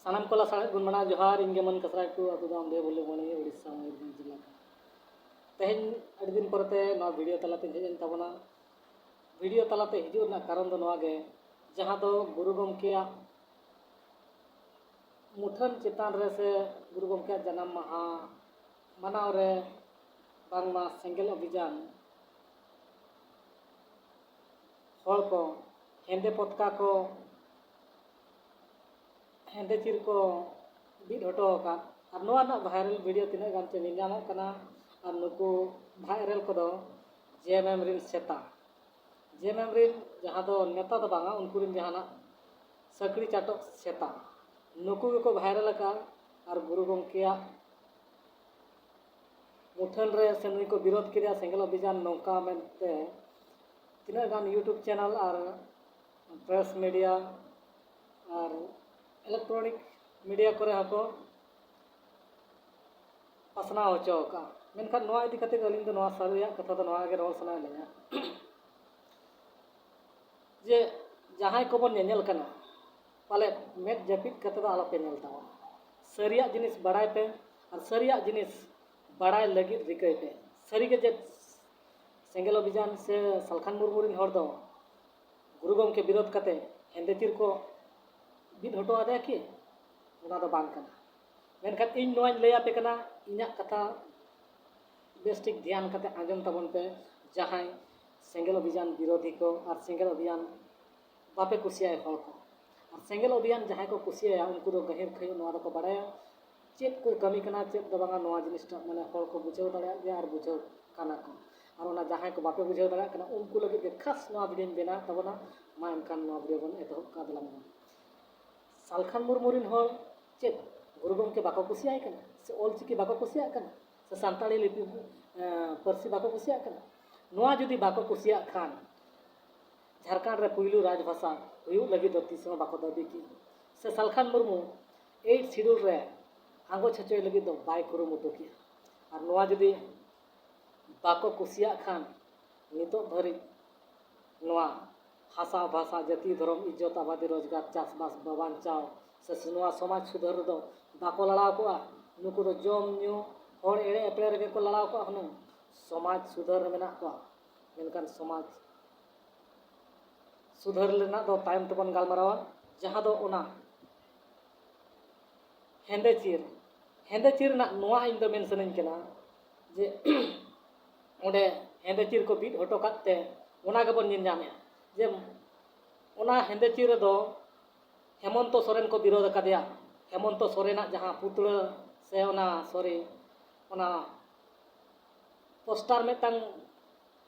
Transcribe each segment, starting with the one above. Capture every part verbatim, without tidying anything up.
ᱥᱟᱱᱟᱢ ᱠᱚ ᱞᱟᱥᱟᱲᱦᱮᱫ ᱜᱩᱱ ᱢᱟᱱᱟᱣ ᱡᱚᱦᱟᱨ᱾ ᱤᱧ ᱜᱮ ᱢᱟᱹᱱ ᱠᱟᱥᱨᱟ ᱴᱩᱰᱩ, ᱟᱹᱛᱩ ᱫᱟᱢ ᱫᱮᱣ ᱵᱚᱞᱮ ᱢᱚᱬᱮ, ᱳᱰᱤᱥᱟ, ᱢᱚᱭᱩᱨᱵᱷᱚᱸᱡᱽ ᱡᱮᱞᱟ ᱠᱷᱚᱱ᱾ ᱛᱮᱦᱮᱧ ᱟᱹᱰᱤ ᱫᱤᱱ ᱯᱚᱨᱮᱛᱮ ᱱᱚᱣᱟ ᱵᱷᱤᱰᱤᱭᱳ ᱛᱟᱞᱟᱛᱮᱧ ᱦᱮᱡ ᱮᱱ ᱛᱟᱵᱚᱱᱟ᱾ ᱵᱷᱤᱰᱤᱭᱳ ᱛᱟᱞᱟᱛᱮ ᱦᱤᱡᱩᱜ ᱨᱮᱱᱟᱜ ᱠᱟᱨᱚᱱ ᱫᱚ ᱱᱚᱣᱟ ᱜᱮ, ᱡᱟᱦᱟᱸ ᱫᱚ ᱜᱩᱨᱩ ᱜᱚᱢᱠᱮᱭᱟᱜ ᱢᱩᱴᱷᱟᱹᱱ ᱪᱮᱛᱟᱱ ᱨᱮ ᱥᱮ ᱜᱩᱨᱩ ᱜᱚᱢᱠᱮᱭᱟᱜ ᱡᱟᱱᱟᱢ ᱢᱟᱦᱟ ᱢᱟᱱᱟᱣ ᱨᱮ ᱵᱟᱝᱢᱟ ᱥᱮᱸᱜᱮᱞ ᱚᱵᱷᱤᱡᱟᱱ ᱦᱚᱲ ᱠᱚ ᱦᱮᱸᱫᱮ ᱯᱚᱛᱠᱟ ᱠᱚ, ᱦᱮᱸᱫᱮ ᱪᱤᱨ ᱠᱚ ᱵᱤᱫ ᱦᱚᱴᱚ ᱟᱠᱟᱫ᱾ ᱟᱨ ᱱᱚᱣᱟ ᱨᱮᱱᱟᱜ ᱵᱷᱟᱭᱨᱟᱞ ᱵᱷᱤᱰᱤᱭᱳ ᱛᱤᱱᱟᱹᱜ ᱜᱟᱱ ᱪᱚ ᱧᱮᱞ ᱧᱟᱢᱚᱜ ᱠᱟᱱᱟ᱾ ᱟᱨ ᱱᱩᱠᱩ ᱵᱷᱟᱭᱨᱟᱞ ᱠᱚᱫᱚ ᱡᱮ ᱮᱢ ᱮᱢ ᱨᱤᱱ ᱥᱮᱛᱟ, ᱡᱮ ᱮᱢ ᱮᱢ ᱨᱤᱱ ᱡᱟᱦᱟᱸ ᱫᱚ ᱱᱮᱛᱟ ᱫᱚ ᱵᱟᱝᱟ, ᱩᱱᱠᱩ ᱨᱤᱱ ᱡᱟᱦᱟᱱᱟᱜ ᱥᱟᱹᱠᱲᱤ ᱪᱟᱴᱚᱜ ᱥᱮᱛᱟ, ᱱᱩᱠᱩ ᱜᱮᱠᱚ ᱵᱷᱟᱭᱨᱟᱞ ᱟᱠᱟᱫ᱾ ᱟᱨ ᱜᱩᱨᱩ ᱜᱚᱢᱠᱮᱭᱟᱜ ᱢᱩᱴᱷᱟᱹᱱ ᱨᱮ ᱥᱮ ᱱᱩᱭ ᱠᱚ ᱵᱤᱨᱳᱫᱷ ᱠᱮᱫᱮᱭᱟ ᱥᱮᱸᱜᱮᱞ ᱚᱵᱷᱤᱡᱟᱱ ᱱᱚᱝᱠᱟ ᱢᱮᱱᱛᱮ ᱛᱤᱱᱟᱹᱜ ᱜᱟᱱ YouTube ᱪᱮᱱᱮᱞ ᱟᱨ ᱯᱨᱮᱥ ᱢᱤᱰᱤᱭᱟ ᱟᱨ ᱤᱞᱮᱠᱴᱨᱚᱱᱤᱠ ᱢᱤᱰᱤᱭᱟ ᱠᱚᱨᱮ ᱦᱚᱸᱠᱚ ᱯᱟᱥᱱᱟᱣ ᱦᱚᱪᱚ ᱟᱠᱟᱫᱼᱟ᱾ ᱢᱮᱱᱠᱷᱟᱱ ᱱᱚᱣᱟ ᱤᱫᱤ ᱠᱟᱛᱮ ᱟᱹᱞᱤᱧ ᱫᱚ ᱱᱚᱣᱟ ᱥᱟᱹᱨᱤᱭᱟᱜ ᱠᱟᱛᱷᱟ ᱫᱚ ᱱᱚᱣᱟ ᱜᱮ ᱨᱚᱲ ᱥᱟᱱᱟᱭᱮᱫ ᱞᱤᱧᱟ ᱡᱮ ᱡᱟᱦᱟᱸᱭ ᱠᱚᱵᱚᱱ ᱧᱮᱧᱮᱞ ᱠᱟᱱᱟ, ᱯᱟᱞᱮᱫ ᱢᱮᱫ ᱡᱟᱹᱯᱤᱫ ᱠᱟᱛᱮ ᱫᱚ ᱟᱞᱚᱯᱮ ᱧᱮᱞ ᱛᱟᱵᱚᱱᱟ᱾ ᱥᱟᱹᱨᱤᱭᱟᱜ ᱡᱤᱱᱤᱥ ᱵᱟᱲᱟᱭ ᱯᱮ ᱟᱨ ᱥᱟᱹᱨᱤᱭᱟᱜ ᱡᱤᱱᱤᱥ ᱵᱟᱲᱟᱭ ᱞᱟᱹᱜᱤᱫ ᱨᱤᱠᱟᱹᱭ ᱯᱮ᱾ ᱥᱟᱹᱨᱤᱜᱮ ᱪᱮᱫ ᱥᱮᱸᱜᱮᱞ ᱚᱵᱷᱤᱡᱟᱱ ᱥᱮ ᱥᱟᱞᱠᱷᱟᱱ ᱢᱩᱨᱢᱩ ᱨᱤᱱ ᱦᱚᱲ ᱫᱚ ᱜᱩᱨᱩ ᱜᱚᱢᱠᱮ ᱵᱤᱨᱳᱫᱷ ᱠᱟᱛᱮ ᱦᱮᱸᱫᱮ ᱪᱤᱨ ᱠᱚ ᱵᱤᱫ ᱦᱚᱴᱚ ᱟᱫᱮᱭᱟ ᱠᱤ? ᱚᱱᱟ ᱫᱚ ᱵᱟᱝ ᱠᱟᱱᱟ᱾ ᱢᱮᱱᱠᱷᱟᱱ ᱤᱧ ᱱᱚᱣᱟᱧ ᱞᱟᱹᱭ ᱟᱯᱮ ᱠᱟᱱᱟ, ᱤᱧᱟᱹᱜ ᱠᱟᱛᱷᱟ ᱵᱮᱥ ᱴᱷᱤᱠ ᱫᱷᱮᱭᱟᱱ ᱠᱟᱛᱮ ᱟᱸᱡᱚᱢ ᱛᱟᱵᱚᱱ ᱯᱮ, ᱡᱟᱦᱟᱸᱭ ᱥᱮᱸᱜᱮᱞ ᱚᱵᱷᱤᱡᱟᱱ ᱵᱤᱨᱳᱫᱷᱤ ᱠᱚ ᱟᱨ ᱥᱮᱸᱜᱮᱞ ᱚᱵᱷᱤᱡᱟᱱ ᱵᱟᱯᱮ ᱠᱩᱥᱤᱭᱟᱭ ᱦᱚᱲ ᱠᱚ᱾ ᱟᱨ ᱥᱮᱸᱜᱮᱞ ᱚᱵᱷᱤᱡᱟᱱ ᱡᱟᱦᱟᱸᱭ ᱠᱚ ᱠᱩᱥᱤᱭᱟᱭᱟ, ᱩᱱᱠᱩ ᱫᱚ ᱜᱟᱹᱦᱤᱨ ᱠᱷᱟᱹᱭᱩᱜ ᱱᱚᱣᱟ ᱫᱚᱠᱚ ᱵᱟᱲᱟᱭᱟ, ᱪᱮᱫ ᱠᱚ ᱠᱟᱹᱢᱤ ᱠᱟᱱᱟ, ᱪᱮᱫ ᱫᱚ ᱵᱟᱝᱟ, ᱱᱚᱣᱟ ᱡᱤᱱᱤᱥᱴᱟᱜ ᱢᱟᱱᱮ ᱦᱚᱲ ᱠᱚ ᱵᱩᱡᱷᱟᱹᱣ ᱫᱟᱲᱮᱭᱟᱜ ᱜᱮᱭᱟ ᱟᱨ ᱵᱩᱡᱷᱟᱹᱣ ᱠᱟᱱᱟ ᱠᱚ᱾ ᱟᱨ ᱚᱱᱟ ᱡᱟᱦᱟᱸᱭ ᱠᱚ ᱵᱟᱯᱮ ᱵᱩᱡᱷᱟᱹᱣ ᱫᱟᱲᱮᱭᱟᱜ ᱠᱟᱱᱟ, ᱩᱱᱠᱩ ᱞᱟᱹᱜᱤᱫ ᱜᱮ ᱠᱷᱟᱥ ᱱᱚᱣᱟ ᱵᱷᱤᱰᱤᱭᱳᱧ ᱵᱮᱱᱟᱣᱮᱫ ᱛᱟᱵᱚᱱᱟ᱾ ᱢᱟ ᱮᱱᱠᱷᱟᱱ ᱱᱚᱣᱟ ᱵᱷᱤᱰᱤᱭᱳ ᱵᱚᱱ ᱮᱛᱚᱦᱚᱵ ᱠᱟᱜᱼᱟ, ᱫᱮᱞᱟ ᱵᱚᱱ᱾ ᱥᱟᱞᱠᱷᱟᱱ ᱢᱩᱨᱢᱩ ᱨᱤᱱ ᱦᱚᱲ ᱪᱮᱫ ᱜᱩᱨᱩ ᱜᱚᱢᱠᱮ ᱵᱟᱠᱚ ᱠᱩᱥᱤᱭᱟᱭ ᱠᱟᱱᱟ? ᱥᱮ ᱚᱞ ᱪᱤᱠᱤ ᱵᱟᱠᱚ ᱠᱩᱥᱤᱭᱟᱜ ᱠᱟᱱᱟ? ᱥᱮ ᱥᱟᱱᱛᱟᱲᱤ ᱞᱤᱯᱤ, ᱮᱸ, ᱯᱟᱹᱨᱥᱤ ᱵᱟᱠᱚ ᱠᱩᱥᱤᱭᱟᱜ ᱠᱟᱱᱟ? ᱱᱚᱣᱟ ᱡᱩᱫᱤ ᱵᱟᱠᱚ ᱠᱩᱥᱤᱭᱟᱜ ᱠᱷᱟᱱ, ᱡᱷᱟᱲᱠᱷᱚᱸᱰ ᱨᱮ ᱯᱩᱭᱞᱩ ᱨᱟᱡᱽᱵᱷᱟᱥᱟ ᱦᱩᱭᱩᱜ ᱞᱟᱹᱜᱤᱫ ᱫᱚ ᱛᱤᱥ ᱦᱚᱸ ᱵᱟᱠᱚ ᱫᱟᱹᱵᱤ ᱠᱮᱜᱼᱟ᱾ ᱥᱮ ᱥᱟᱞᱠᱷᱟᱱ ᱢᱩᱨᱢᱩ ᱮᱭᱤᱴ ᱥᱤᱰᱩᱞ ᱨᱮ ᱟᱸᱜᱚᱪ ᱦᱚᱪᱚᱭ ᱞᱟᱹᱜᱤᱫ ᱫᱚ ᱵᱟᱭ ᱠᱩᱨᱩᱢᱩᱴᱩ ᱠᱮᱜᱼᱟ᱾ ᱟᱨ ᱱᱚᱣᱟ ᱡᱩᱫᱤ ᱵᱟᱠᱚ ᱠᱩᱥᱤᱭᱟᱜ ᱠᱷᱟᱱ, ᱱᱤᱛᱚᱜ ᱫᱷᱟᱹᱨᱤᱡ ᱱᱚᱣᱟ ᱦᱟᱥᱟ ᱵᱷᱟᱥᱟ, ᱡᱟᱹᱛᱤ, ᱫᱷᱚᱨᱚᱢ, ᱤᱡᱽᱡᱚᱛ, ᱟᱵᱟᱫᱤ, ᱨᱳᱡᱽᱜᱟᱨ, ᱪᱟᱥᱵᱟᱥ ᱵᱟᱧᱪᱟᱣ ᱥᱮ ᱱᱚᱣᱟ ᱥᱚᱢᱟᱡᱽ ᱥᱩᱫᱷᱟᱹᱨ ᱨᱮᱫᱚ ᱵᱟᱠᱚ ᱞᱟᱲᱟᱣ ᱠᱚᱜᱼᱟ᱾ ᱱᱩᱠᱩ ᱫᱚ ᱡᱚᱢ ᱧᱩ, ᱦᱚᱲ ᱮᱲᱮ ᱮᱯᱲᱮ ᱨᱮᱜᱮ ᱠᱚ ᱞᱟᱲᱟᱣ ᱠᱚᱜᱼᱟ ᱦᱩᱱᱟᱹᱝ᱾ ᱥᱚᱢᱟᱡᱽ ᱥᱩᱫᱷᱟᱹᱨ ᱨᱮ ᱢᱮᱱᱟᱜ ᱠᱚᱣᱟ, ᱢᱮᱱᱠᱷᱟᱱ ᱥᱚᱢᱟᱡᱽ ᱥᱩᱫᱷᱟᱹᱨ ᱨᱮᱱᱟᱜ ᱫᱚ ᱛᱟᱭᱚᱢ ᱛᱮᱵᱚᱱ ᱜᱟᱞᱢᱟᱨᱟᱣᱟ᱾ ᱡᱟᱦᱟᱸ ᱫᱚ ᱚᱱᱟ ᱦᱮᱸᱫᱮ ᱪᱤᱨ, ᱦᱮᱸᱫᱮ ᱪᱤᱨ ᱨᱮᱱᱟᱜ ᱱᱚᱣᱟ ᱤᱧ ᱫᱚ ᱢᱮᱱ ᱥᱟᱱᱟᱧ ᱠᱟᱱᱟ ᱡᱮ ᱚᱸᱰᱮ ᱦᱮᱸᱫᱮ ᱪᱤᱨ ᱠᱚ ᱵᱤᱫ ᱦᱚᱴᱚ ᱠᱟᱜ ᱛᱮ ᱚᱱᱟ ᱜᱮᱵᱚᱱ ᱧᱮᱞ ᱧᱟᱢᱮᱜᱼᱟ ᱡᱮ ᱚᱱᱟ ᱦᱮᱸᱫᱮ ᱪᱤᱨ ᱨᱮᱫᱚ ᱦᱮᱢᱚᱱᱛᱚ ᱥᱚᱨᱮᱱ ᱠᱚ ᱵᱤᱨᱳᱫ ᱟᱠᱟᱫᱮᱭᱟ᱾ ᱦᱮᱢᱚᱱᱛᱚ ᱥᱚᱨᱮᱱᱟᱜ ᱡᱟᱦᱟᱸ ᱯᱩᱛᱲᱟᱹ ᱥᱮ ᱚᱱᱟ, ᱥᱚᱨᱤ, ᱚᱱᱟ ᱯᱳᱥᱴᱟᱨ ᱢᱤᱫᱴᱟᱝ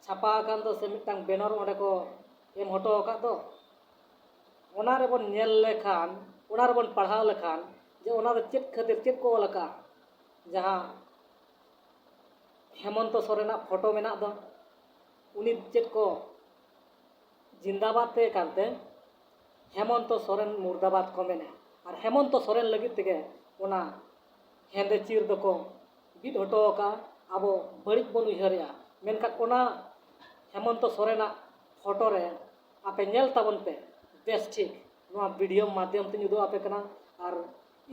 ᱪᱷᱟᱯᱟ ᱟᱠᱟᱱ ᱫᱚ ᱥᱮ ᱢᱤᱫᱴᱟᱝ ᱵᱮᱱᱟᱨ ᱚᱸᱰᱮ ᱠᱚ ᱮᱢ ᱦᱚᱴᱚ ᱟᱠᱟᱫ ᱫᱚ, ᱚᱱᱟ ᱨᱮᱵᱚᱱ ᱧᱮᱞ ᱞᱮᱠᱷᱟᱱ, ᱚᱱᱟ ᱨᱮᱵᱚᱱ ᱯᱟᱲᱦᱟᱣ ᱞᱮᱠᱷᱟᱱ ᱡᱮ ᱚᱱᱟ ᱫᱚ ᱪᱮᱫ ᱠᱷᱟᱹᱛᱤᱨ, ᱪᱮᱫ ᱠᱚ ᱚᱞ ᱟᱠᱟᱫᱼᱟ᱾ ᱡᱟᱦᱟᱸ ᱦᱮᱢᱚᱱᱛᱚ ᱥᱚᱨᱮᱱᱟᱜ ᱯᱷᱳᱴᱳ ᱢᱮᱱᱟᱜ ᱫᱚ, ᱩᱱᱤ ᱪᱮᱫ ᱠᱚ ᱡᱤᱱᱫᱟᱵᱟᱫ ᱛᱮ ᱠᱟᱱᱛᱮ ᱦᱮᱢᱚᱱᱛᱚ ᱥᱚᱨᱮᱱ ᱢᱩᱨᱫᱟᱵᱟᱫ ᱠᱚ ᱢᱮᱱᱟ᱾ ᱟᱨ ᱦᱮᱢᱚᱱᱛᱚ ᱥᱚᱨᱮᱱ ᱞᱟᱹᱜᱤᱫ ᱛᱮᱜᱮ ᱚᱱᱟ ᱦᱮᱸᱫᱮ ᱪᱤᱨ ᱫᱚᱠᱚ ᱵᱤᱫ ᱦᱚᱴᱚ ᱟᱠᱟᱫᱼᱟ᱾ ᱟᱵᱚ ᱵᱟᱹᱲᱤᱡ ᱵᱚᱱ ᱩᱭᱦᱟᱹᱨᱮᱜᱼᱟ, ᱢᱮᱱᱠᱷᱟᱱ ᱚᱱᱟ ᱦᱮᱢᱚᱱᱛᱚ ᱥᱚᱨᱮᱱᱟᱜ ᱯᱷᱳᱴᱳ ᱨᱮ ᱟᱯᱮ ᱧᱮᱞ ᱛᱟᱵᱚᱱ ᱯᱮ ᱵᱮᱥ ᱴᱷᱤᱠ᱾ ᱱᱚᱣᱟ ᱵᱷᱤᱰᱤᱭᱳ ᱢᱟᱫᱽᱫᱷᱚᱢ ᱛᱮᱧ ᱩᱫᱩᱜ ᱟᱯᱮ ᱠᱟᱱᱟ᱾ ᱟᱨ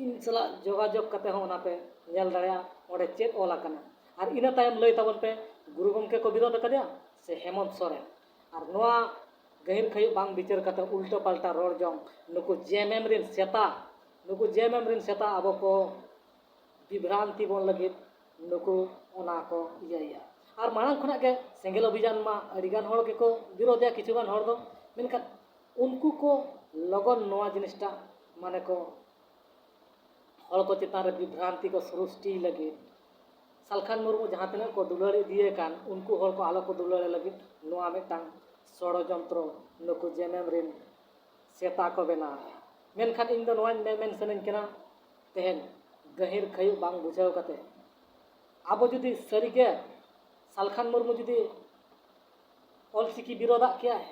ᱤᱧ ᱥᱟᱞᱟᱜ ᱡᱳᱜᱟᱡᱳᱜᱽ ᱠᱟᱛᱮ ᱦᱚᱸ ᱚᱱᱟ ᱯᱮ ᱧᱮᱞ ᱫᱟᱲᱮᱭᱟᱜᱼᱟ ᱚᱸᱰᱮ ᱪᱮᱫ ᱚᱞ ᱟᱠᱟᱱᱟ᱾ ᱟᱨ ᱤᱱᱟᱹ ᱛᱟᱭᱚᱢ ᱞᱟᱹᱭ ᱛᱟᱵᱚᱱ ᱯᱮ, ᱜᱩᱨᱩ ᱜᱚᱢᱠᱮ ᱠᱚ ᱵᱤᱨᱳᱫ ᱟᱠᱟᱫᱮᱭᱟ ᱥᱮ ᱦᱮᱢᱚᱱᱛ ᱥᱚᱨᱮᱱ? ᱟᱨ ᱱᱚᱣᱟ ᱜᱟᱹᱦᱤᱨ ᱠᱷᱟᱹᱭᱩᱜ ᱵᱟᱝ ᱵᱤᱪᱟᱹᱨ ᱠᱟᱛᱮ ᱩᱞᱴᱟᱹ ᱯᱟᱞᱴᱟ ᱨᱚᱲ ᱡᱚᱝ ᱱᱩᱠᱩ ᱡᱮ ᱮᱢ ᱮᱢ ᱨᱮᱱ ᱥᱮᱛᱟ, ᱱᱩᱠᱩ ᱡᱮ ᱮᱢ ᱮᱢ ᱨᱮᱱ ᱥᱮᱛᱟ ᱟᱵᱚ ᱠᱚ ᱵᱤᱵᱷᱨᱟᱱᱛᱤ ᱵᱚᱱ ᱞᱟᱹᱜᱤᱫ ᱱᱩᱠᱩ ᱚᱱᱟ ᱠᱚ ᱤᱭᱟᱹᱭᱟ᱾ ᱟᱨ ᱢᱟᱲᱟᱝ ᱠᱷᱚᱱᱟᱜ ᱜᱮ ᱥᱮᱸᱜᱮᱞ ᱚᱵᱷᱤᱡᱟᱱ ᱢᱟ ᱟᱹᱰᱤᱜᱟᱱ ᱦᱚᱲ ᱜᱮᱠᱚ ᱵᱤᱨᱳᱫᱮᱜᱼᱟ, ᱠᱤᱪᱷᱩᱜᱟᱱ ᱦᱚᱲ ᱫᱚ, ᱢᱮᱱᱠᱷᱟᱱ ᱩᱱᱠᱩ ᱠᱚ ᱞᱚᱜᱚᱱ ᱱᱚᱣᱟ ᱡᱤᱱᱤᱥᱴᱟᱜ ᱢᱟᱱᱮ ᱠᱚ ᱦᱚᱲ ᱠᱚ ᱪᱮᱛᱟᱱ ᱨᱮ ᱵᱤᱵᱷᱨᱟᱱᱛᱤ ᱠᱚ ᱥᱨᱤᱥᱴᱤ ᱞᱟᱹᱜᱤᱫ, ᱥᱟᱞᱠᱷᱟᱱ ᱢᱩᱨᱢᱩ ᱡᱟᱦᱟᱸ ᱛᱤᱱᱟᱹᱜ ᱠᱚ ᱫᱩᱞᱟᱹᱲ ᱤᱫᱤᱭᱮ ᱠᱟᱱ, ᱩᱱᱠᱩ ᱦᱚᱲ ᱠᱚ ᱟᱞᱚ ᱠᱚ ᱫᱩᱞᱟᱹᱲ ᱞᱟᱹᱜᱤᱫ ᱱᱚᱣᱟ ᱢᱤᱫᱴᱟᱝ ᱥᱚᱲᱚᱡᱚᱱᱛᱨᱚ ᱱᱩᱠᱩ ᱡᱮ ᱮᱢ ᱮᱢ ᱨᱮᱱ ᱥᱮᱛᱟ ᱠᱚ ᱵᱮᱱᱟᱣᱮᱫᱼᱟ᱾ ᱢᱮᱱᱠᱷᱟᱱ ᱤᱧ ᱫᱚ ᱱᱚᱣᱟᱧ ᱢᱮ-, ᱢᱮᱱ ᱥᱟᱱᱟᱧ ᱠᱟᱱᱟ, ᱛᱮᱦᱮᱧ ᱜᱟᱹᱦᱤᱨ ᱠᱷᱟᱹᱭᱩᱜ ᱵᱟᱝ ᱵᱩᱡᱷᱟᱹᱣ ᱠᱟᱛᱮ ᱟᱵᱚ ᱡᱩᱫᱤ ᱥᱟᱹᱨᱤᱜᱮ ᱥᱟᱞᱠᱷᱟᱱ ᱢᱩᱨᱢᱩ ᱡᱩᱫᱤ ᱚᱞᱪᱤᱠᱤ ᱵᱤᱨᱳᱫᱟᱜ ᱠᱮᱭᱟᱭ,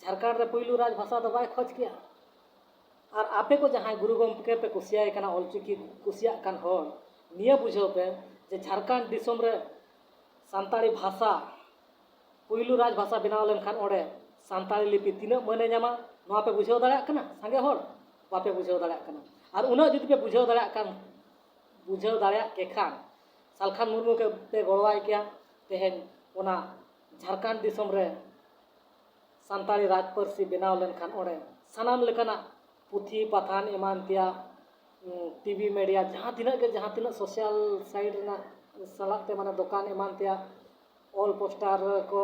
ᱡᱷᱟᱲᱠᱷᱚᱸᱰ ᱨᱮ ᱯᱩᱭᱞᱩ ᱨᱟᱡᱽ ᱵᱷᱟᱥᱟ ᱫᱚ ᱵᱟᱭ ᱠᱷᱚᱡᱽ ᱠᱮᱭᱟ᱾ ᱟᱨ ᱟᱯᱮ ᱠᱚ ᱡᱟᱦᱟᱸᱭ ᱜᱩᱨᱩ ᱜᱚᱢᱠᱮ ᱯᱮ ᱠᱩᱥᱤᱭᱟᱭ ᱠᱟᱱᱟ, ᱚᱞᱪᱤᱠᱤ ᱠᱩᱥᱤᱭᱟᱜ ᱠᱟᱱ ᱦᱚᱲ, ᱱᱤᱭᱟᱹ ᱵᱩᱡᱷᱟᱹᱣ ᱯᱮ ᱡᱮ ᱡᱷᱟᱲᱠᱷᱚᱸᱰ ᱫᱤᱥᱚᱢ ᱨᱮ ᱥᱟᱱᱛᱟᱲᱤ ᱵᱷᱟᱥᱟ ᱯᱩᱭᱞᱩ ᱨᱟᱡᱽ ᱵᱷᱟᱥᱟ ᱵᱮᱱᱟᱣ ᱞᱮᱱᱠᱷᱟᱱ ᱚᱸᱰᱮ ᱥᱟᱱᱛᱟᱲᱤ ᱞᱤᱯᱤ ᱛᱤᱱᱟᱹᱜ ᱢᱟᱹᱱᱮ ᱧᱟᱢᱟ, ᱱᱚᱣᱟ ᱯᱮ ᱵᱩᱡᱷᱟᱹᱣ ᱫᱟᱲᱮᱭᱟᱜ ᱠᱟᱱᱟ? ᱥᱟᱸᱜᱮ ᱦᱚᱲ, ᱵᱟᱯᱮ ᱵᱩᱡᱷᱟᱹᱣ ᱫᱟᱲᱮᱭᱟᱜ ᱠᱟᱱᱟ᱾ ᱟᱨ ᱩᱱᱟᱹᱜ ᱡᱩᱫᱤ ᱯᱮ ᱵᱩᱡᱷᱟᱹᱣ ᱫᱟᱲᱮᱭᱟᱜ ᱠᱟᱱ, ᱵᱩᱡᱷᱟᱹᱣ ᱫᱟᱲᱮᱭᱟᱜ ᱠᱮ ᱠᱷᱟᱱ, ᱥᱟᱞᱠᱷᱟᱱ ᱢᱩᱨᱢᱩ ᱠᱮ ᱯᱮ ᱜᱚᱲᱚᱣᱟᱭ ᱠᱮᱭᱟ, ᱛᱮᱦᱮᱧ ᱚᱱᱟ ᱡᱷᱟᱲᱠᱷᱚᱸᱰ ᱫᱤᱥᱚᱢ ᱨᱮ ᱥᱟᱱᱛᱟᱲᱤ ᱨᱟᱡᱽ ᱯᱟᱹᱨᱥᱤ ᱵᱮᱱᱟᱣ ᱞᱮᱱᱠᱷᱟᱱ ᱚᱸᱰᱮ ᱥᱟᱱᱟᱢ ᱞᱮᱠᱟᱱᱟᱜ ᱯᱩᱛᱷᱤ, ᱯᱟᱛᱷᱟᱢ, ᱮᱢᱟᱱ ᱛᱮᱭᱟᱜ, ᱩᱸ, ᱴᱤᱵᱷᱤ ᱢᱤᱰᱤᱭᱟ, ᱡᱟᱦᱟᱸ ᱛᱤᱱᱟᱹᱜ ᱜᱮ, ᱡᱟᱦᱟᱸ ᱛᱤᱱᱟᱹᱜ ᱥᱳᱥᱟᱞ ᱥᱟᱭᱤᱴ ᱨᱮᱱᱟᱜ ᱥᱟᱞᱟᱜ ᱛᱮ, ᱢᱟᱱᱮ, ᱫᱚᱠᱟᱱ ᱮᱢᱟᱱ ᱛᱮᱭᱟᱜ, ᱚᱞ ᱯᱳᱥᱴᱟᱨ ᱠᱚ,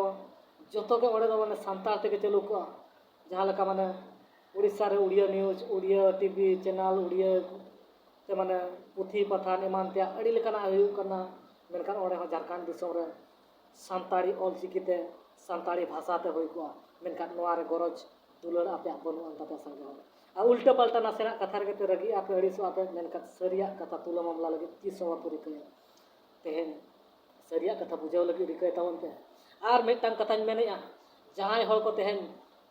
ᱡᱚᱛᱚ ᱜᱮ ᱚᱸᱰᱮ ᱫᱚ, ᱢᱟᱱᱮ, ᱥᱟᱱᱛᱟᱲ ᱛᱮᱜᱮ ᱪᱟᱹᱞᱩ ᱠᱚᱜᱼᱟ᱾ ᱡᱟᱦᱟᱸ ᱞᱮᱠᱟ, ᱢᱟᱱᱮ, ᱩᱲᱤᱥᱥᱟ ᱨᱮ Odia news, Odia TV channel, Odia ᱛᱮ, ᱢᱟᱱᱮ, ᱯᱩᱛᱷᱤ, ᱯᱟᱛᱷᱟᱢ, ᱮᱢᱟᱱ ᱛᱮᱭᱟᱜ ᱟᱹᱰᱤ ᱞᱮᱠᱟᱱᱟᱜ ᱦᱩᱭᱩᱜ ᱠᱟᱱᱟ, ᱢᱮᱱᱠᱷᱟᱱ ᱚᱸᱰᱮ ᱦᱚᱸ ᱡᱷᱟᱲᱠᱷᱚᱸᱰ ᱫᱤᱥᱚᱢ ᱨᱮ ᱥᱟᱱᱛᱟᱲᱤ ᱚᱞ ᱪᱤᱠᱤ ᱛᱮ, ᱥᱟᱱᱛᱟᱲᱤ ᱵᱷᱟᱥᱟ ᱛᱮ ᱦᱩᱭ ᱠᱚᱜᱼᱟ, ᱢᱮᱱᱠᱷᱟᱱ ᱱᱚᱣᱟ ᱨᱮ ᱜᱚᱨᱚᱡᱽ ᱫᱩᱞᱟᱹᱲ ᱟᱯᱮᱭᱟᱜ ᱵᱟᱹᱱᱩᱜ ᱟᱱ ᱛᱟᱯᱮᱭᱟ, ᱥᱟᱸᱜᱮ ᱦᱚᱲ᱾ ᱟᱨ ᱩᱞᱴᱟᱹ ᱯᱟᱞᱴᱟ ᱱᱟᱥᱮᱱᱟᱜ ᱠᱟᱛᱷᱟ ᱨᱮᱜᱮ ᱯᱮ ᱨᱟᱹᱜᱤᱜᱼᱟ ᱯᱮ, ᱟᱹᱲᱤᱥᱚᱜᱼᱟ ᱯᱮ, ᱢᱮᱱᱠᱷᱟᱱ ᱥᱟᱹᱨᱤᱭᱟᱜ ᱠᱟᱛᱷᱟ ᱛᱩᱞᱟᱹ ᱢᱟᱢᱞᱟ ᱞᱟᱹᱜᱤᱫ ᱛᱤᱥ ᱦᱚᱸ ᱵᱟᱯᱮ ᱨᱤᱠᱟᱹᱭᱟ᱾ ᱛᱮᱦᱮᱧ ᱥᱟᱹᱨᱤᱭᱟᱜ ᱠᱟᱛᱷᱟ ᱵᱩᱡᱷᱟᱹᱣ ᱞᱟᱹᱜᱤᱫ ᱨᱤᱠᱟᱹᱭ ᱛᱟᱵᱚᱱ ᱯᱮ᱾ ᱟᱨ ᱢᱤᱫᱴᱟᱝ ᱠᱟᱛᱷᱟᱧ ᱢᱮᱱᱮᱫᱼᱟ, ᱡᱟᱦᱟᱸᱭ ᱦᱚᱲ ᱠᱚ ᱛᱮᱦᱮᱧ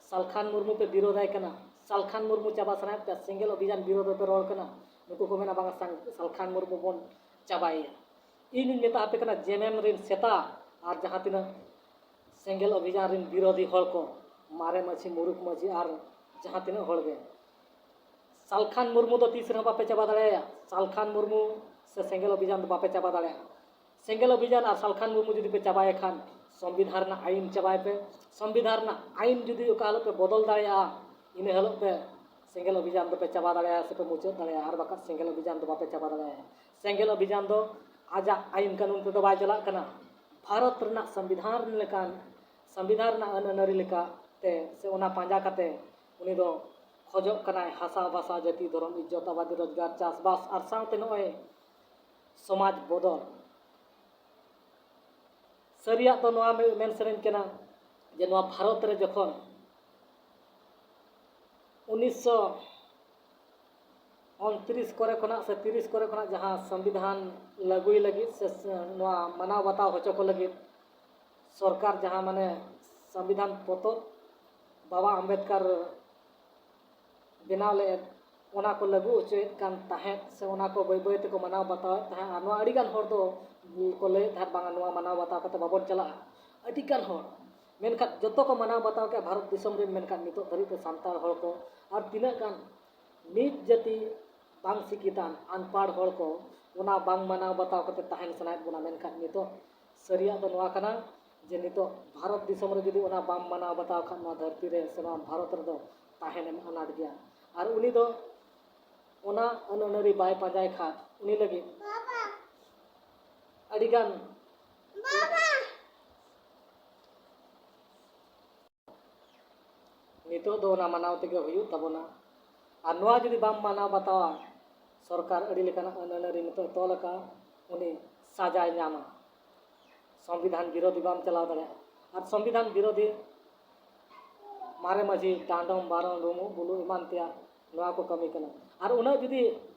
ᱥᱟᱞᱠᱷᱟᱱ ᱢᱩᱨᱢᱩ ᱯᱮ ᱵᱤᱨᱳᱫᱷᱟᱭ ᱠᱟᱱᱟ, ᱥᱟᱞᱠᱷᱟᱱ ᱢᱩᱨᱢᱩ ᱪᱟᱵᱟ ᱥᱟᱱᱟᱭᱮᱫ ᱯᱮᱭᱟ, ᱥᱮᱸᱜᱮᱞ ᱚᱵᱷᱤᱡᱟᱱ ᱵᱤᱨᱳᱫᱷ ᱨᱮᱯᱮ ᱨᱚᱲ ᱠᱟᱱᱟ, ᱱᱩᱠᱩ ᱠᱚ ᱢᱮᱱᱟ, "ᱵᱟᱝᱟ, ᱥᱟᱝ-, ᱥᱟᱞᱠᱷᱟᱱ ᱢᱩᱨᱢᱩ ᱵᱚᱱ ᱪᱟᱵᱟᱭᱮᱭᱟ᱾" ᱤᱧᱤᱧ ᱢᱮᱛᱟ ᱟᱯᱮ ᱠᱟᱱᱟ, ᱡᱮᱢᱮᱢ ᱨᱮᱱ ᱥᱮᱛᱟ ᱟᱨ ᱡᱟᱦᱟᱸ ᱛᱤᱱᱟᱹᱜ ᱥᱮᱸᱜᱮᱞ ᱚᱵᱷᱤᱡᱟᱱ ᱨᱮᱱ ᱵᱤᱨᱳᱫᱷᱤ ᱦᱚᱲ ᱠᱚ, ᱢᱟᱨᱮ ᱢᱟᱹᱡᱷᱤ, ᱢᱩᱨᱩᱠ ᱢᱟᱹᱡᱷᱤ ᱟᱨ ᱡᱟᱦᱟᱸ ᱛᱤᱱᱟᱹᱜ ᱦᱚᱲ ᱜᱮ, ᱥᱟᱞᱠᱷᱟᱱ ᱢᱩᱨᱢᱩ ᱫᱚ ᱛᱤᱥ ᱨᱮᱦᱚᱸ ᱵᱟᱯᱮ ᱪᱟᱵᱟ ᱫᱟᱲᱮᱭᱟᱭᱟ᱾ ᱥᱟᱞᱠᱷᱟᱱ ᱢᱩᱨᱢᱩ ᱥᱮ ᱥᱮᱸᱜᱮᱞ ᱚᱵᱷᱤᱡᱟᱱ ᱫᱚ ᱵᱟᱯᱮ ᱪᱟᱵᱟ ᱫᱟᱲᱮᱭᱟᱜᱼᱟ᱾ ᱥᱮᱸᱜᱮᱞ ᱚᱵᱷᱤᱡᱟᱱ ᱟᱨ ᱥᱟᱞᱠᱷᱟᱱ ᱢᱩᱨᱢᱩ ᱡᱩᱫᱤ ᱯᱮ ᱪᱟᱵᱟᱭᱮ ᱠᱷᱟᱱ, ᱥᱚᱝᱵᱤᱫᱷᱟᱱ ᱨᱮᱱᱟᱜ ᱟᱭᱤᱱ ᱪᱟᱵᱟᱭ ᱯᱮ᱾ ᱥᱚᱝᱵᱤᱫᱷᱟᱱ ᱨᱮᱱᱟᱜ ᱟᱭᱤᱱ ᱡᱩᱫᱤ ᱚᱠᱟ ᱦᱤᱞᱳᱜ ᱯᱮ ᱵᱚᱫᱚᱞ ᱫᱟᱲᱮᱭᱟᱜᱼᱟ, ᱤᱱᱟᱹ ᱦᱤᱞᱳᱜ ᱯᱮ ᱥᱮᱸᱜᱮᱞ ᱚᱵᱷᱤᱡᱟᱱ ᱫᱚᱯᱮ ᱪᱟᱵᱟ ᱫᱟᱲᱮᱭᱟᱜᱼᱟ ᱥᱮᱯᱮ ᱢᱩᱪᱟᱹᱫ ᱫᱟᱲᱮᱭᱟᱜᱼᱟ, ᱟᱨ ᱵᱟᱠᱷᱟᱱ ᱥᱮᱸᱜᱮᱞ ᱚᱵᱷᱤᱡᱟᱱ ᱫᱚ ᱵᱟᱯᱮ ᱪᱟᱵᱟ ᱫᱟᱲᱮᱭᱟᱜᱼᱟ᱾ ᱥᱮᱸᱜᱮᱞ ᱚᱵᱷᱤᱡᱟᱱ ᱫᱚ ᱟᱡᱟᱜ ᱟᱭᱤᱱ ᱠᱟᱹᱱᱩᱱ ᱛᱮᱫᱚ ᱵᱟᱭ ᱪᱟᱞᱟᱜ ᱠᱟᱱᱟ᱾ ᱵᱷᱟᱨᱚᱛ ᱨᱮᱱᱟᱜ ᱥᱚᱝᱵᱤᱫᱷᱟᱱ ᱞᱮᱠᱟᱱ, ᱥᱚᱝᱵᱤᱫᱷᱟᱱ ᱨᱮᱱᱟᱜ ᱟᱹᱱ ᱟᱹᱱᱟᱹᱨᱤ ᱞᱮᱠᱟᱛᱮ ᱥᱮ ᱚᱱᱟ ᱯᱟᱸᱡᱟ ᱠᱟᱛᱮ ᱩᱱᱤ ᱫᱚ ᱠᱷᱚᱡᱚᱜ ᱠᱟᱱᱟᱭ ᱦᱟᱥᱟ, ᱵᱷᱟᱥᱟ, ᱡᱟᱹᱛᱤ, ᱫᱷᱚᱨᱚᱢ, ᱤᱡᱽᱡᱚᱛ, ᱟᱵᱟᱫᱤ, ᱨᱳᱡᱽᱜᱟᱨ, ᱪᱟᱥᱵᱟᱥ ᱟᱨ ᱥᱟᱶᱛᱮ ᱱᱚᱜᱼᱚᱭ ᱥᱚᱢᱟᱡᱽ ᱵᱚᱫᱚᱞ᱾ ᱥᱟᱹᱨᱤᱭᱟᱜ ᱫᱚ ᱱᱚᱣᱟ ᱢᱮ-, ᱢᱮᱱ ᱥᱟᱹᱨᱤᱧ ᱠᱟᱱᱟ ᱡᱮ ᱱᱚᱣᱟ ᱵᱷᱟᱨᱚᱛ ᱨᱮ ᱡᱚᱠᱷᱚᱱ ᱩᱱᱤᱥᱥᱚ ᱩᱱᱛᱨᱤᱥ ᱠᱚᱨᱮ ᱠᱷᱚᱱᱟᱜ ᱥᱮ ᱛᱤᱨᱤᱥ ᱠᱚᱨᱮ ᱠᱷᱚᱱᱟᱜ ᱡᱟᱦᱟᱸ ᱥᱚᱝᱵᱤᱫᱷᱟᱱ ᱞᱟᱹᱜᱩᱭ ᱞᱟᱹᱜᱤᱫ ᱥᱮ, ᱥᱮ ᱱᱚᱣᱟ ᱢᱟᱱᱟᱣ ᱵᱟᱛᱟᱣ ᱦᱚᱪᱚ ᱠᱚ ᱞᱟᱹᱜᱤᱫ ᱥᱚᱨᱠᱟᱨ ᱡᱟᱦᱟᱸ, ᱢᱟᱱᱮ, ᱥᱚᱝᱵᱤᱫᱷᱟᱱ ᱯᱚᱛᱚᱵ ᱵᱟᱵᱟ ᱟᱢᱵᱮᱫᱠᱟᱨ ᱵᱮᱱᱟᱣ ᱞᱮᱫ, ᱚᱱᱟ ᱠᱚ ᱞᱟᱹᱜᱩ ᱦᱚᱪᱚᱭᱮᱫ ᱠᱟᱱ ᱛᱟᱦᱮᱸᱫ ᱥᱮ ᱚᱱᱟ ᱠᱚ ᱵᱟᱹᱭ ᱵᱟᱹᱭ ᱛᱮᱠᱚ ᱢᱟᱱᱟᱣ ᱵᱟᱛᱟᱣᱮᱫ ᱛᱟᱦᱮᱸᱫ᱾ ᱟᱨ ᱱᱚᱣᱟ ᱟᱹᱰᱤᱜᱟᱱ ᱦᱚᱲ ᱫᱚ ᱠᱚ ᱞᱟᱹᱭᱮᱫ ᱛᱟᱦᱮᱸᱫ, "ᱵᱟᱝᱟ, ᱱᱚᱣᱟ ᱢᱟᱱᱟᱣ ᱵᱟᱛᱟᱣ ᱠᱟᱛᱮ ᱵᱟᱵᱚᱱ ᱪᱟᱞᱟᱜᱼᱟ᱾" ᱟᱹᱰᱤᱜᱟᱱ ᱦᱚᱲ, ᱢᱮᱱᱠᱷᱟᱱ ᱡᱚᱛᱚ ᱠᱚ ᱢᱟᱱᱟᱣ ᱵᱟᱛᱟᱣ ᱠᱮᱫᱼᱟ ᱵᱷᱟᱨᱚᱛ ᱫᱤᱥᱚᱢ ᱨᱮᱱ, ᱢᱮᱱᱠᱷᱟᱱ ᱱᱤᱛᱚᱜ ᱫᱷᱟᱹᱨᱤᱡ ᱛᱮ ᱥᱟᱱᱛᱟᱲ ᱦᱚᱲ ᱠᱚ ᱟᱨ ᱛᱤᱱᱟᱹᱜ ᱜᱟᱱ ᱱᱤᱛ ᱡᱟᱹᱛᱤ ᱵᱟᱝ ᱥᱤᱠᱷᱤᱛᱟᱱ ᱟᱱᱯᱟᱲ ᱦᱚᱲ ᱠᱚ ᱚᱱᱟ ᱵᱟᱝ ᱢᱟᱱᱟᱣ ᱵᱟᱛᱟᱣ ᱠᱟᱛᱮ ᱛᱟᱦᱮᱱ ᱥᱟᱱᱟᱭᱮᱫ ᱵᱚᱱᱟ᱾ ᱢᱮᱱᱠᱷᱟᱱ ᱱᱤᱛᱚᱜ ᱥᱟᱹᱨᱤᱭᱟᱜ ᱫᱚ ᱱᱚᱣᱟ ᱠᱟᱱᱟ ᱡᱮ ᱱᱤᱛᱚᱜ ᱵᱷᱟᱨᱚᱛ ᱫᱤᱥᱚᱢ ᱨᱮ ᱡᱩᱫᱤ ᱚᱱᱟ ᱵᱟᱢ ᱢᱟᱱᱟᱣ ᱵᱟᱛᱟᱣ ᱠᱷᱟᱱ ᱱᱚᱣᱟ ᱫᱷᱟᱹᱨᱛᱤ ᱨᱮ ᱥᱮ ᱱᱚᱣᱟ ᱵᱷᱟᱨᱚᱛ ᱨᱮᱫᱚ ᱛᱟᱦᱮᱱ ᱮᱢ ᱟᱱᱟᱴ ᱜᱮᱭᱟ᱾ ᱟᱨ ᱩᱱᱤ ᱫᱚ ᱚᱱᱟ ᱟᱹᱱ ᱟᱹᱱᱟᱹᱨᱤ ᱵᱟᱭ ᱯᱟᱸᱡᱟᱭ ᱠᱷᱟᱱ ᱩᱱᱤ ᱞᱟᱹᱜᱤᱫ ᱟᱹᱰᱤᱜᱟᱱ ᱱᱤᱛᱚᱜ ᱫᱚ ᱚᱱᱟ ᱢᱟᱱᱟᱣ ᱛᱮᱜᱮ ᱦᱩᱭᱩᱜ ᱛᱟᱵᱚᱱᱟ᱾ ᱟᱨ ᱱᱚᱣᱟ ᱡᱩᱫᱤ ᱵᱟᱢ ᱢᱟᱱᱟᱣ ᱵᱟᱛᱟᱣᱟ, ᱥᱚᱨᱠᱟᱨ ᱟᱹᱰᱤ ᱞᱮᱠᱟᱱᱟᱜ ᱟᱹᱱ ᱟᱹᱱᱟᱹᱨᱤ ᱱᱤᱛᱚᱜ ᱛᱚᱞ ᱟᱠᱟᱫᱼᱟ, ᱩᱱᱤ ᱥᱟᱡᱟᱭ ᱧᱟᱢᱟ᱾ ᱥᱚᱝᱵᱤᱫᱷᱟᱱ ᱵᱤᱨᱳᱫᱷᱤ ᱵᱟᱢ ᱪᱟᱞᱟᱣ ᱫᱟᱲᱮᱭᱟᱜᱼᱟ᱾ ᱟᱨ ᱥᱚᱝᱵᱤᱫᱷᱟᱱ ᱵᱤᱨᱳᱫᱷᱤ ᱢᱟᱨᱮ ᱢᱟᱹᱡᱷᱤ, ᱰᱟᱸᱰᱚᱢ, ᱵᱟᱨᱚᱱ, ᱨᱩᱢᱩᱜ, ᱵᱩᱞᱩᱜ ᱮᱢᱟᱱ ᱛᱮᱭᱟᱜ ᱱᱚᱣᱟ ᱠᱚ ᱠᱟᱹᱢᱤ ᱠᱟᱱᱟ᱾ ᱟᱨ ᱩᱱᱟᱹᱜ ᱡᱩᱫᱤ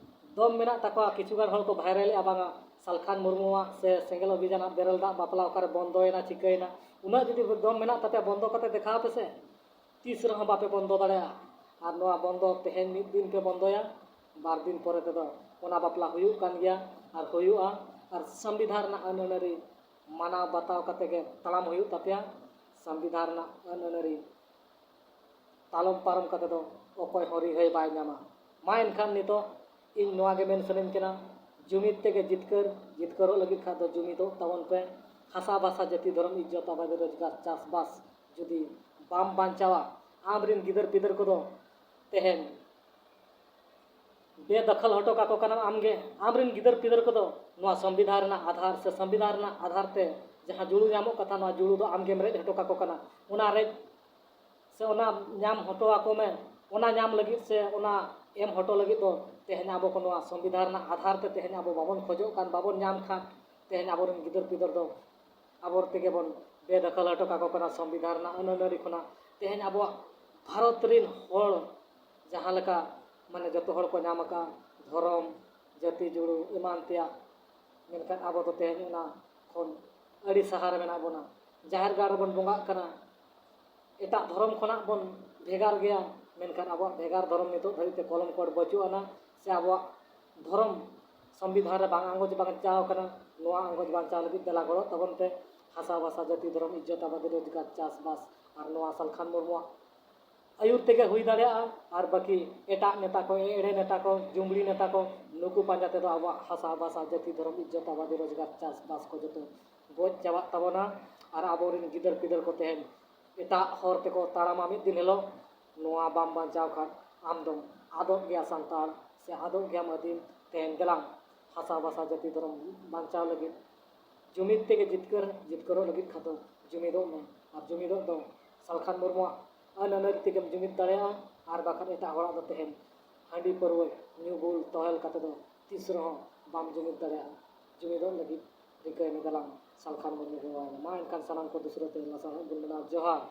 ᱫᱚᱢ ᱢᱮᱱᱟᱜ ᱛᱟᱠᱚᱣᱟ, ᱠᱤᱪᱷᱩ ᱜᱟᱱ ᱦᱚᱲ ᱠᱚ ᱵᱷᱟᱭᱨᱟᱞᱮᱜᱼᱟ, ᱵᱟᱝᱟ ᱥᱟᱞᱠᱷᱟᱱ ᱢᱩᱨᱢᱩᱣᱟᱜ ᱥᱮ ᱥᱮᱸᱜᱮᱞ ᱚᱵᱷᱤᱡᱟᱱᱟᱜ ᱵᱮᱨᱮᱞ ᱫᱟᱜ ᱵᱟᱯᱞᱟ ᱚᱠᱟᱨᱮ ᱵᱚᱱᱫᱚᱭᱮᱱᱟ, ᱪᱤᱠᱟᱹᱭᱮᱱᱟ, ᱩᱱᱟᱹᱜ ᱡᱩᱫᱤ ᱫᱚᱢ ᱢᱮᱱᱟᱜ ᱛᱟᱯᱮᱭᱟ, ᱵᱚᱱᱫᱚ ᱠᱟᱛᱮ ᱫᱮᱠᱷᱟᱣ ᱯᱮᱥᱮ᱾ ᱛᱤᱥ ᱨᱮᱦᱚᱸ ᱵᱟᱯᱮ ᱵᱚᱱᱫᱚ ᱫᱟᱲᱮᱭᱟᱜᱼᱟ᱾ ᱟᱨ ᱱᱚᱣᱟ ᱵᱚᱱᱫᱚ ᱛᱮᱦᱮᱧ ᱢᱤᱫ ᱫᱤᱱ ᱯᱮ ᱵᱚᱱᱫᱚᱭᱟ, ᱵᱟᱨ ᱫᱤᱱ ᱯᱚᱨᱮ ᱛᱮᱫᱚ ᱚᱱᱟ ᱵᱟᱯᱞᱟ ᱦᱩᱭᱩᱜ ᱠᱟᱱ ᱜᱮᱭᱟ ᱟᱨ ᱦᱩᱭᱩᱜᱼᱟ᱾ ᱟᱨ ᱥᱚᱝᱵᱤᱫᱷᱟᱱ ᱨᱮᱱᱟᱜ ᱟᱹᱱ ᱟᱹᱱᱟᱹᱨᱤ ᱢᱟᱱᱟᱣ ᱵᱟᱛᱟᱣ ᱠᱟᱛᱮ ᱜᱮ ᱛᱟᱲᱟᱢ ᱦᱩᱭᱩᱜ ᱛᱟᱯᱮᱭᱟ᱾ ᱥᱚᱝᱵᱤᱫᱷᱟᱱ ᱨᱮᱱᱟᱜ ᱟᱹᱱ ᱟᱹᱱᱟᱹᱨᱤ ᱛᱟᱞᱚᱢ ᱯᱟᱨᱚᱢ ᱠᱟᱛᱮ ᱫᱚ ᱚᱠᱚᱭ ᱦᱚᱸ ᱨᱤᱦᱟᱹᱭ ᱵᱟᱭ ᱧᱟᱢᱟ᱾ ᱢᱟ ᱮᱱᱠᱷᱟᱱ ᱱᱤᱛᱚᱜ ᱤᱧ ᱱᱚᱣᱟ ᱜᱮ ᱢᱮᱱ ᱥᱟᱱᱟᱧ ᱠᱟᱱᱟ, ᱡᱩᱢᱤᱫ ᱛᱮᱜᱮ ᱡᱤᱛᱠᱟᱹᱨ, ᱡᱤᱛᱠᱟᱹᱨᱚᱜ ᱞᱟᱹᱜᱤᱫ ᱠᱷᱟᱱ ᱫᱚ ᱡᱩᱢᱤᱫᱚᱜ ᱛᱟᱵᱚᱱ ᱯᱮ᱾ ᱦᱟᱥᱟ ᱵᱷᱟᱥᱟ ᱡᱟᱹᱛᱤ ᱫᱷᱚᱨᱚᱢ ᱤᱡᱽᱡᱚᱛ ᱟᱵᱟᱫᱤ ᱨᱳᱡᱽᱜᱟᱨ ᱪᱟᱥᱵᱟᱥ ᱡᱩᱫᱤ ᱵᱟᱢ ᱵᱟᱧᱪᱟᱣᱟ, ᱟᱢᱨᱮᱱ ᱜᱤᱫᱟᱹᱨ ᱯᱤᱫᱟᱹᱨ ᱠᱚᱫᱚ ᱛᱮᱦᱮᱧ ᱵᱮᱫᱚᱠᱷᱚᱞ ᱦᱚᱴᱚ ᱠᱟᱠᱚ ᱠᱟᱱᱟᱢ ᱟᱢᱜᱮ᱾ ᱟᱢᱨᱮᱱ ᱜᱤᱫᱟᱹᱨ ᱯᱤᱫᱟᱹᱨ ᱠᱚᱫᱚ ᱱᱚᱣᱟ ᱥᱚᱝᱵᱤᱫᱷᱟᱱ ᱨᱮᱱᱟᱜ ᱟᱫᱷᱟᱨ ᱥᱮ ᱥᱚᱝᱵᱤᱫᱷᱟᱱ ᱨᱮᱱᱟᱜ ᱟᱫᱷᱟᱨ ᱛᱮ ᱡᱟᱦᱟᱸ ᱡᱩᱲᱩ ᱧᱟᱢᱚᱜ ᱠᱟᱛᱷᱟ, ᱱᱚᱣᱟ ᱡᱩᱲᱩ ᱫᱚ ᱟᱢᱜᱮᱢ ᱨᱮᱡ ᱦᱚᱴᱚ ᱠᱟᱠᱚ ᱠᱟᱱᱟ᱾ ᱚᱱᱟ ᱨᱮᱡ ᱥᱮ ᱚᱱᱟ ᱧᱟᱢ ᱦᱚᱴᱚ ᱟᱠᱚ ᱢᱮ᱾ ᱚᱱᱟ ᱧᱟᱢ ᱞᱟᱹᱜᱤᱫ ᱥᱮ ᱚᱱᱟ ᱮᱢ ᱦᱚᱴᱚ ᱞᱟᱹᱜᱤᱫ ᱫᱚ ᱛᱮᱦᱮᱧ ᱟᱵᱚ ᱠᱚ ᱱᱚᱣᱟ ᱥᱚᱝᱵᱤᱫᱷᱟᱱ ᱨᱮᱱᱟᱜ ᱟᱫᱷᱟᱨ ᱛᱮ ᱛᱮᱦᱮᱧ ᱟᱵᱚ ᱵᱟᱵᱚᱱ ᱠᱷᱚᱡᱚᱜ ᱠᱟᱱ, ᱵᱟᱵᱚᱱ ᱧᱟᱢ ᱠᱷᱟᱱ ᱛᱮᱦᱮᱧ ᱟᱵᱚᱨᱮᱱ ᱜᱤᱫᱟᱹᱨ ᱯᱤᱫᱟᱹᱨ ᱫᱚ ᱟᱵᱚ ᱛᱮᱜᱮ ᱵᱚᱱ ᱵᱮᱫᱚᱠᱷᱚᱞ ᱦᱚᱴᱚ ᱠᱟᱠᱚ ᱠᱟᱱᱟ ᱥᱚᱝᱵᱤᱫᱷᱟᱱ ᱨᱮᱱᱟᱜ ᱟᱹᱱ ᱟᱹᱱᱟᱹᱨᱤ ᱠᱷᱚᱱᱟᱜ᱾ ᱛᱮᱦᱮᱧ ᱟᱵᱚᱣᱟᱜ ᱵᱷᱟᱨᱚᱛ ᱨᱮᱱ ᱦᱚᱲ ᱡᱟᱦᱟᱸ ᱞᱮᱠᱟ ᱢᱟᱱᱮ ᱡᱚᱛᱚ ᱦᱚᱲ ᱠᱚ ᱧᱟᱢ ᱟᱠᱟᱫ ᱫᱷᱚᱨᱚᱢ, ᱡᱟᱹᱛᱤ ᱡᱩᱲᱩ ᱮᱢᱟᱱ ᱛᱮᱭᱟᱜ, ᱢᱮᱱᱠᱷᱟᱱ ᱟᱵᱚ ᱫᱚ ᱛᱮᱦᱮᱧ ᱚᱱᱟ ᱠᱷᱚᱱ ᱟᱹᱰᱤ ᱥᱟᱦᱟ ᱨᱮ ᱢᱮᱱᱟᱜ ᱵᱚᱱᱟ᱾ ᱡᱟᱦᱮᱨ ᱜᱟᱲ ᱨᱮᱵᱚᱱ ᱵᱚᱸᱜᱟᱜ ᱠᱟᱱᱟ, ᱮᱴᱟᱜ ᱫᱷᱚᱨᱚᱢ ᱠᱷᱚᱱᱟᱜ ᱵᱚᱱ ᱵᱷᱮᱜᱟᱨ ᱜᱮᱭᱟ, ᱢᱮᱱᱠᱷᱟᱱ ᱟᱵᱚᱣᱟᱜ ᱵᱷᱮᱜᱟᱨ ᱫᱷᱚᱨᱚᱢ ᱱᱤᱛᱚᱜ ᱫᱷᱟᱹᱵᱤᱡ ᱛᱮ ᱠᱚᱞᱚᱢ ᱠᱚᱰ ᱵᱟᱹᱪᱩᱜ ᱟᱱᱟ, ᱥᱮ ᱟᱵᱚᱣᱟᱜ ᱫᱷᱚᱨᱚᱢ ᱥᱚᱝᱵᱤᱫᱷᱟᱱ ᱨᱮ ᱵᱟᱝ ᱟᱸᱜᱚᱪ ᱵᱟᱧᱪᱟᱣ ᱟᱠᱟᱱᱟ᱾ ᱱᱚᱣᱟ ᱟᱸᱜᱚᱪ ᱵᱟᱧᱪᱟᱣ ᱞᱟᱹᱜᱤᱫ ᱫᱮᱞᱟ ᱜᱚᱲᱚᱜ ᱛᱟᱵᱚᱱ ᱯᱮ᱾ ᱦᱟᱥᱟ ᱵᱷᱟᱥᱟ ᱡᱟᱹᱛᱤ ᱫᱷᱚᱨᱚᱢ ᱤᱡᱽᱡᱚᱛ ᱟᱵᱟᱫᱤ ᱨᱳᱡᱽᱜᱟᱨ ᱪᱟᱥᱵᱟᱥ ᱟᱨ ᱱᱚᱣᱟ ᱥᱟᱞᱠᱷᱟᱱ ᱢᱩᱨᱢᱩᱣᱟᱜ ᱟᱹᱭᱩᱨ ᱛᱮᱜᱮ ᱦᱩᱭ ᱫᱟᱲᱮᱭᱟᱜᱼᱟ᱾ ᱟᱨ ᱵᱟᱹᱠᱤ ᱮᱴᱟᱜ ᱱᱮᱛᱟ ᱠᱚ, ᱮᱲᱮ ᱱᱮᱛᱟ ᱠᱚ, ᱡᱩᱢᱲᱤ ᱱᱮᱛᱟ ᱠᱚ, ᱱᱩᱠᱩ ᱯᱟᱸᱡᱟ ᱛᱮᱫᱚ ᱟᱵᱚᱣᱟᱜ ᱦᱟᱥᱟ ᱵᱷᱟᱥᱟ ᱡᱟᱹᱛᱤ ᱫᱷᱚᱨᱚᱢ ᱤᱡᱽᱡᱚᱛ ᱟᱵᱟᱫᱤ ᱨᱳᱡᱽᱜᱟᱨ ᱪᱟᱥᱵᱟᱥ ᱠᱚ ᱡᱚᱛᱚ ᱜᱚᱡ ᱪᱟᱵᱟᱜ ᱛᱟᱵᱚᱱᱟ᱾ ᱟᱨ ᱟᱵᱚᱨᱮᱱ ᱜᱤᱫᱟᱹᱨ ᱯᱤᱫᱟᱹᱨ ᱠᱚ ᱛᱮᱦᱮᱧ ᱮᱴᱟᱜ ᱦᱚᱨ ᱛᱮᱠᱚ ᱛᱟᱲᱟᱢᱟ ᱢᱤᱫ ᱫᱤᱱ ᱦᱤᱞᱳᱜ᱾ ᱱᱚᱣᱟ ᱵᱟᱢ ᱵᱟᱧᱪᱟᱣ ᱠᱷᱟᱱ ᱟᱢ ᱫᱚᱢ ᱟᱫᱚᱜ ᱜᱮᱭᱟ ᱥᱟᱱᱛᱟᱲ, ᱥᱮ ᱟᱫᱚᱜ ᱜᱮᱭᱟᱢ ᱟᱹᱫᱤᱢ᱾ ᱛᱮᱦᱮᱧ ᱫᱮᱞᱟᱝ ᱦᱟᱥᱟ ᱵᱷᱟᱥᱟ ᱡᱟᱹᱛᱤ ᱫᱷᱚᱨᱚᱢ ᱵᱟᱧᱪᱟᱣ ᱞᱟᱹᱜᱤᱫ ᱡᱩᱢᱤᱫ ᱛᱮᱜᱮ ᱡᱤᱛᱠᱟᱹᱨ, ᱡᱤᱛᱠᱟᱹᱨᱚᱜ ᱞᱟᱹᱜᱤᱫ ᱠᱷᱟᱱ ᱫᱚ ᱡᱩᱢᱤᱫᱚᱜ ᱢᱮ᱾ ᱟᱨ ᱡᱩᱢᱤᱫᱚᱜ ᱫᱚ ᱥᱟᱞᱠᱷᱟᱱ ᱢᱩᱨᱢᱩᱣᱟᱜ ᱟᱹᱱ ᱟᱹᱱᱟᱹᱨᱤ ᱛᱮᱜᱮᱢ ᱡᱩᱢᱤᱫ ᱫᱟᱲᱮᱭᱟᱜᱼᱟ᱾ ᱟᱨ ᱵᱟᱠᱷᱟᱱ ᱮᱴᱟᱜ ᱦᱚᱲᱟᱜ ᱫᱚ ᱛᱮᱦᱮᱧ ᱦᱟᱺᱰᱤ ᱯᱟᱹᱨᱣᱟᱹ ᱧᱩ ᱵᱩᱞ ᱛᱚᱦᱮᱞ ᱠᱟᱛᱮ ᱫᱚ ᱛᱤᱥ ᱨᱮᱦᱚᱸ ᱵᱟᱢ ᱡᱩᱢᱤᱫ ᱫᱟᱲᱮᱭᱟᱜᱼᱟ᱾ ᱡᱩᱢᱤᱫᱚᱜ ᱞᱟᱹᱜᱤᱫ ᱨᱤᱠᱟᱹᱭ ᱢᱮ ᱫᱮᱞᱟᱝ ᱥᱟᱞᱠᱷᱟᱱ ᱢᱩᱨᱢᱩ ᱜᱚᱲᱚᱣᱟᱭ ᱢᱮ᱾ ᱢᱟ ᱮᱱᱠᱷᱟᱱ ᱥᱟᱱᱟᱢ ᱠᱚ ᱫᱩᱥᱨᱟᱹ ᱛᱮ ᱞᱟᱥᱟᱲᱦᱮᱫ ᱵᱚᱱ ᱢᱮᱱᱟ ᱡᱚᱦᱟᱨ᱾